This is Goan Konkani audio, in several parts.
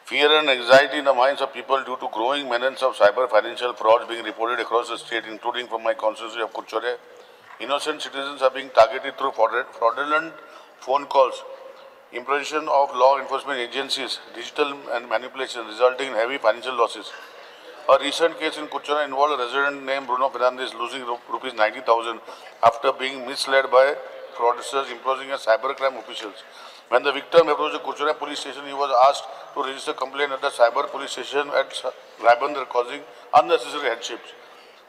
Fear and anxiety in the minds of people due to growing menace of cyber financial frauds being reported across the state, including from my constituency of Curchorem. Innocent citizens are being targeted through fraudulent phone calls, impersonation of law enforcement agencies, digital and manipulation, resulting in heavy financial losses. A recent case in Curchorem involved a resident named Bruno Fernandez losing rupees 90,000 after being misled by fraudsters imposing as cybercrime officials. When the victim approached the Curchorem police station, he was asked to register complaint at the cyber police station at Ribandar, causing unnecessary hardships.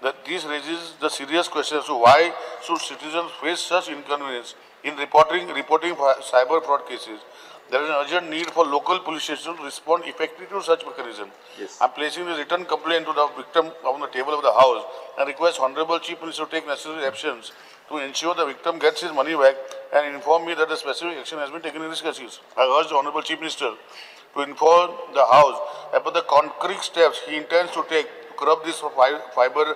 That this raises the serious question as to why should citizens face such inconvenience in reporting cyber fraud cases. There is an urgent need for local police stations to respond effectively to such mechanism. Yes. I am placing the written complaint to the victim on the table of the House and request Honorable Chief Minister to take necessary actions to ensure the victim gets his money back and inform me that the specific action has been taken in this case. I urge the Honorable Chief Minister to inform the House about the concrete steps he intends to take to curb these fiber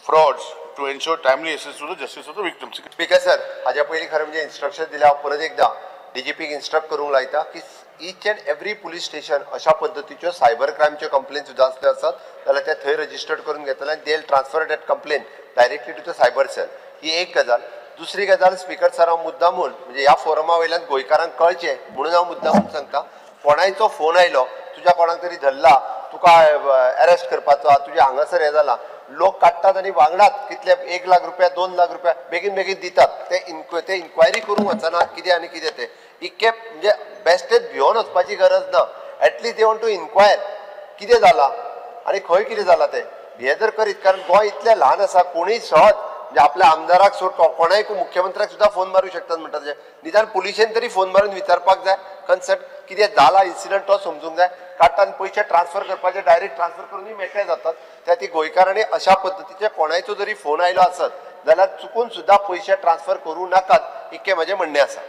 frauds to ensure timely access to the justice of the victims. Speaker sir, हाज्या पयलीं खरें म्हणजे इन्स्ट्रक्शन दिल्या, हांव परत एकदां डीजीपीक इन्स्ट्रक्ट करूंक लायता की each and every police station अशा पद्दतीच्यो सायबर क्रायमच्यो कंप्लेन सुद्दां आसल्यो आसत जाल्यार ते थंय रजिस्टर्ड करून घेतले आनी they transfer that complaint directly to the cyber cell. ही एक गजाल. दुसरी गजाल स्पीकर सर, हांव मुद्दामून म्हणजे ह्या फोरमा वयल्यान गोंयकारांक कळचें म्हणून हांव मुद्दामून सांगता, कोणायचो फोन आयलो, तुज्या कोणाक तरी धरला, तुका अरेस्ट करपाचो आहा, तुजें हांगासर हें जालां, लोक काडटात आनी वांगडाच कितले 1 लाख रुपया 2 लाख रुपया बेगीन बेगीन दितात. ते इन्क्वायरी करूंक वचना कितें आनी कितें तें. इतकें म्हणजे बेश्टेच भियोन वचपाची गरज ना. At least they want to inquire कितें जालां आनी खंय कितें जालां तें. हें जर करीत, कारण गोंय इतलें ल्हान आसा, कोणूय सहज म्हणजे आपल्या आमदाराक सोड कोणाय मुख्यमंत्र्याक सुद्दां फोन मारूंक शकतात म्हणटा तशें. निदान पुलिशेन तरी फोन मारून विचारपाक जाय कन्सर्ट कितें जाला इन्सिडंट तो समजूंक जाय. काडटा आनी पयशे ट्रान्सफर करपाचे डायरेक्ट ट्रान्सफर करूनय मेकळे जातात. त्या ती गोंयकारांनी अशा पद्दतीचे कोणायचो जरी फोन आयलो आसत जाल्यार चुकून सुद्दां पयशे ट्रान्सफर करूं नाकात, इतकें म्हाजें म्हणणें आसा.